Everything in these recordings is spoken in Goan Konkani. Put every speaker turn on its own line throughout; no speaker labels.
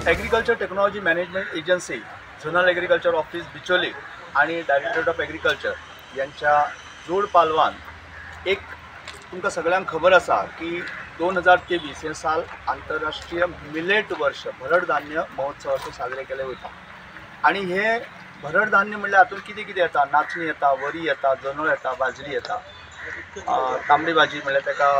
Agriculture technology management agency, zonal agriculture office Bicholim आणि डायरेक्टरेट ऑफ एग्रीकल्चर यांच्या जोड पालवान एक तुमकां सगळ्यांक खबर आसा की 2023 हे साल आंतरराष्ट्रीय मिलेट वर्ष भरड धान्य महोत्सव अशें साजरे केले वयता. आनी हे भरड धान्य म्हणल्यार हातूंत कितें कितें येता, नाचणी येता, वरी येता, जनोळ येता, बाजरी येता, तांबडी भाजी म्हणल्यार ताका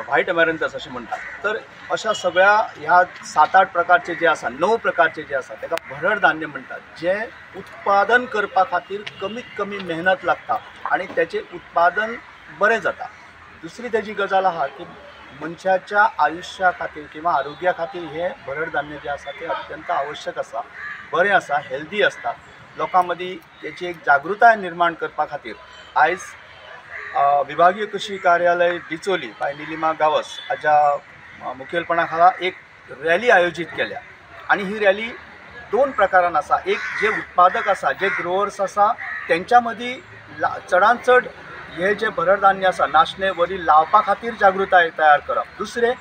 व्हायट अमेरंथस अशें म्हणटात. तर अशा सगळ्या ह्या 7-8 प्रकारचे जे आसा, 9 प्रकारचे जे आसा ताका भरड धान्य म्हणटात, जे उत्पादन करपा खातीर कमीत कमी मेहनत लागता आनी तेचें उत्पादन बरें जाता. दुसरी तेजी गजाल आहा की मनशाच्या आयुश्या खातीर किंवा आरोग्या खातीर हे भरड धान्य जे आसा ते अत्यंत आवश्यक आसा, बरें आसा, हेल्दी आसता. लोकां मदीं तेची एक जागृताय निर्माण करपा खातीर आयज विभागीय कृषी कार्यालय डिचोली बाय निलिमा गावस हाच्या मुखेलपणा खाला एक रॅली आयोजीत केल्या. आनी ही रॅली 2 प्रकारान आसा. एक जे उत्पादक आसा, जे ग्रोवर्स आसा तेंच्या मदीं चडांत चड हे जे भरड धान्य आसा नाचणे वरी लावपा खातीर जागृताय तयार करप. दुसरें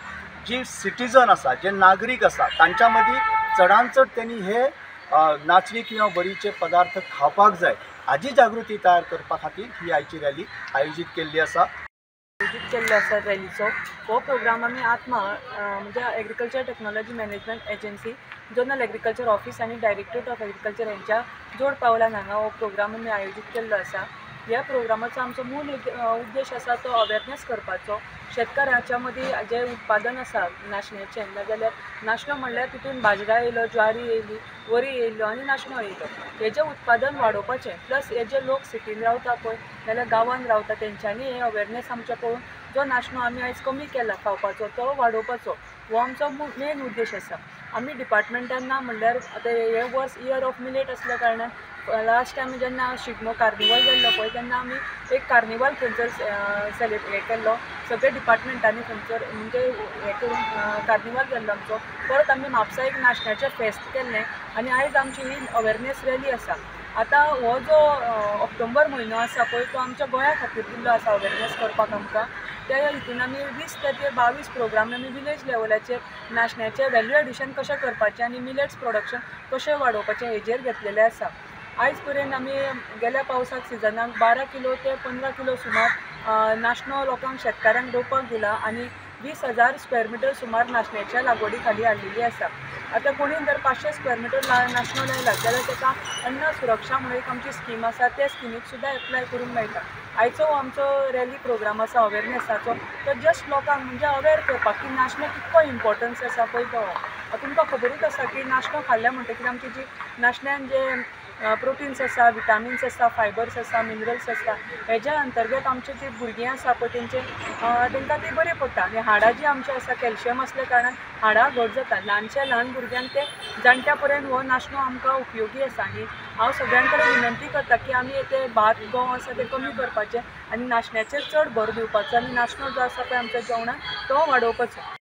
जी सिटीजन आसा, जे नागरीक आसा तांच्या मदीं चडांत चड तेणी हे नाचणी किंवा वरीचे पदार्थ खावपाक जाय हाजी जागृती तयार करपा खातीर ही आयची रॅली आयोजीत केल्ली आसा.
आयोजीत केल्लो आसा रॅलीचो हो प्रोग्राम आमी आत्मा म्हणजे agriculture technology management agency, zonal agriculture office आनी डायरेक्टरेट ऑफ एग्रीकल्चर हेंच्या जोड पावलान हांगा हो प्रोग्राम आमी आयोजीत केल्लो आसा. ह्या प्रोग्रामाचो आमचो मूळ उद्देश आसा तो अवेरनेस करपाचो. शेतकाराच्या मदीं जें उत्पादन आसा नाचण्याचें, नाजाल्यार नाचणो म्हणल्यार तितून बाजरा येयलो, ज्वारी येयली, वरी येयलो आनी नाचणो येयलो, हेजें उत्पादन वाडोवपाचें. प्लस हे जे लोक सिटीन रावता पळय नाजाल्यार गांवांत रावता तेंच्यांनी हे अवेरनेस आमचें पळोवन जो नाचणो आमी आयज कमी केला खावपाचो तो वाडोवपाचो हो आमचो मेन उद्देश आसा. आमी डिपार्टमेंटान ना म्हणल्यार आतां हे वर्स इयर ऑफ मिलेट आसल्या कारणान लास्ट टायम जेन्ना शिगमो कार्निवल जाल्लो पळय तेन्ना आमी एक कार्निवल थंयसर सेलिब्रेट केल्लो, सगळे डिपार्टमेंटांनी थंयसर म्हणजे हें करून कार्निवल जाल्लो आमचो. परत आमी म्हापसा एक नाचण्याचें फेस्त केल्लें आनी आयज आमची ही अवेरनेस रॅली आसा. आतां हो जो ऑक्टोबर म्हयनो आसा पळय तो आमच्या गोंया खातीर दिल्लो आसा अवेरनेस करपाक आमकां. त्या हितून आमी 20 ते 22 प्रोग्राम आमी विलेज लेवलाचेर नाचण्याचें वेल्यू एडिशन कशें करपाचें आनी मिलेट्स प्रोडक्शन कशें वाडोवपाचें हेजेर घेतलेलें आसा. आयज पर्यंत आमी गेल्या पावसाक सिजनाक 12 किलो ते 15 किलो सुमार नाचणो लोकांक शेतकारांक रोवपाक दिला आनी 20,000 स्क्वेअर मिटर सुमार नाचण्याच्या लागवडी खाली हाडलेली आसा. आतां कोणी जर 500 स्क्वेअर मिटर नाचणो लायला जाल्यार ताका अन्न सुरक्षा म्हणून एक आमची स्कीम आसा, त्या स्किमीक सुद्दां एप्लाय करूंक मेळटा. आयचो हो आमचो रॅली प्रोग्राम आसा अवेरनेसाचो, तो जस्ट लोकांक म्हणजे अवेर करपाक की नाचणो कितको इम्पोर्टन्स आसा पळय तो. तुमकां खबरूच आसा की नाचणो खाल्ल्या म्हणटकीर आमची जी नाचण्यान जे प्रोटिन्स आसा, विटामिन्स आसा, फायबर्स आसा, मिनरल्स आसा, हेज्या अंतर्गत आमचे जी भुरगीं आसा पळय तेंचे तेंकां ती बरी पडटा. आनी हाडां जीं आमची आसा कॅल्शियम आसल्या कारणान हाडां घट जाता. ल्हानशा ल्हान भुरग्यांक ते जाणट्या पर्यंत हो नाचणो आमकां उपयोगी आसा. आनी हांव सगळ्यां कडेन विनंती करता की आमी ते भात गंव आसा ते कमी करपाचें आनी नाचण्याचेर चड भर दिवपाचो आनी नाचणो जो आसा पळय आमच्या जेवणान तो वाडोवपाचो.